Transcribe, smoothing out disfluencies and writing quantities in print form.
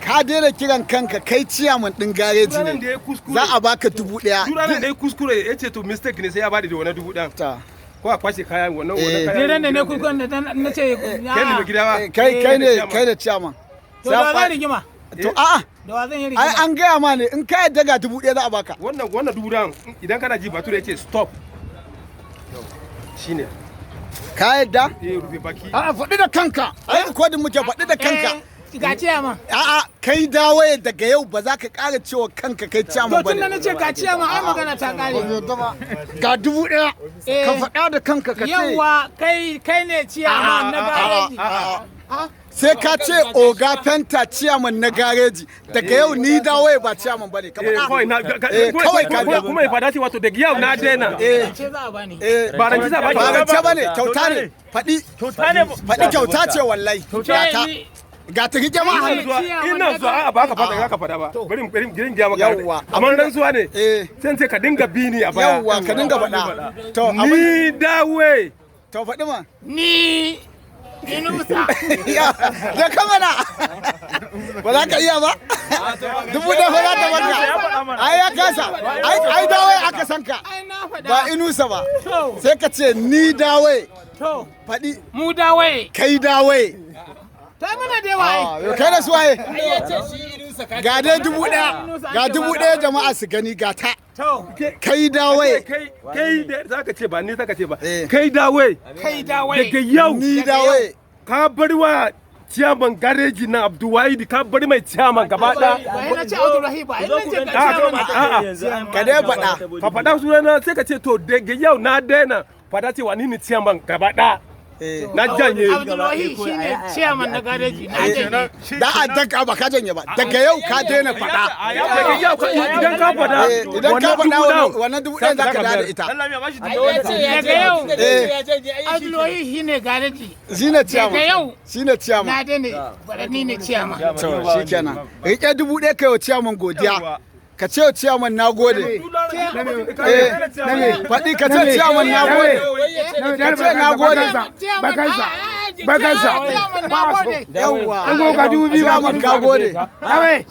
Ka daina kiran kanka kai ciyaman ɗin gareji Ranar da ne. ya kuskure. Za a baka 1000. Duk ranar da ya kuskure ya ce to mistake ne, sai ya bada da wannan 1000. Ta. Ko a kwashe kayan wannan Eh. wannan kayan. Ni ran da ne kukan da na ce Kai ne mai gida ba. Eh, kai ne, kai da ciyaman. To da zan rigima? To a'a, Da wa zan yi ai rigima? an gaya ma ne, in ka yadda ga 1000 za a baka. Wannan 1000, idan kana ji, bature ya ce stop. Shine. Ka yadda? Eh, rufe baki. A'a, faɗi da kanka. Ai recording muke, faɗi da kanka. Eh, ga ciyaman. A'a, kai dawaye, daga yau ba za ka ƙara cewa kanka kai ciyaman To tun da ba na ne. ce ga ciyaman, ai magana ta kare. Ga 1000. Eh. Ka faɗa da kanka ka ce. Yawwa, kai ne ciyaman na gareji. Sai ka ce oga penta ciyaman na gareji. Daga yau ni dawaye ba ciyaman bane. Ka Eh, kawai faɗa. na Eh, kawai ka biya. kuma ya fada cewa to daga yau na daina. Eh, Ce za a bani. eh, Ba rance za a baki. ba rance bane, kyauta ne. Faɗi. Kyauta ne. Faɗi, kyauta ce wallahi. Ga ta. Ni- Ga ta, rike ma Ina hannu. zuwa, ina zuwa, a'a, ba ka fada, za ka fada ba. Bari gaya maka. Yawwa. Amma rantsuwa ne. Eh. Sai in ce ka dinga bi ni a baya. Yawwa, ka dinga faɗa. To abin Ni dawe. to faɗi ma. Ni Inusa. Ya, da kamana. Ba za ka iya ba? 1000 fa za ta barka. Ai ya kasa. Ai dawai aka san ka. Ai na faɗa. Ba Inusa ba. To, Sai ka ce ni dawai. to, Faɗi. mu dawaye. Kai dawai. Ta mana da yawa ai. Ah, kai da suwaye. Ga dai 1000. Ga 1000, jama'a su gani, ga ta. To, Kai dawai. Kai da zaka ce ba ni zaka ce ba. Eh. Kai dawe. Kai dawaye. Daga yau Ni dawai. ka bar wa ciyaman gareji na Abdulwahidi, ka bari mai ciyaman gaba ɗaya. Ba na ce Abdulrahim ba, ai na ce ga A'a, ciyaman. a'a. Ka dai faɗa. Ka faɗa sunana, sai ka ce to daga yau na daina faɗa cewa ni ne ciyaman gaba ɗaya. Eh. Na janye. Abdulrahim shine ciyaman na gareji. Na janye. Da a daga ba ka janye ba. Daga yau ka daina faɗa. Daga yau idan ka faɗa Eh, idan ka faɗa wannan 1000 za ka dawo da ita. Daga yau Eh, Abdulrahim shine gareji. shine ciyaman. Daga yau Shine ciyaman. na daina faɗa ni ne ciyaman. To shikenan. Rike 1000, kai wa ciyaman godiya. Ka ce wa ciyaman na gode. Eh, faɗi, ka ce ciyaman na gode. Ka ce na gode. Bakansa. Bakansa. Ciyaman na gode. Yawwa. An go ga 2000 ba. Ciyaman ka gode. Awe.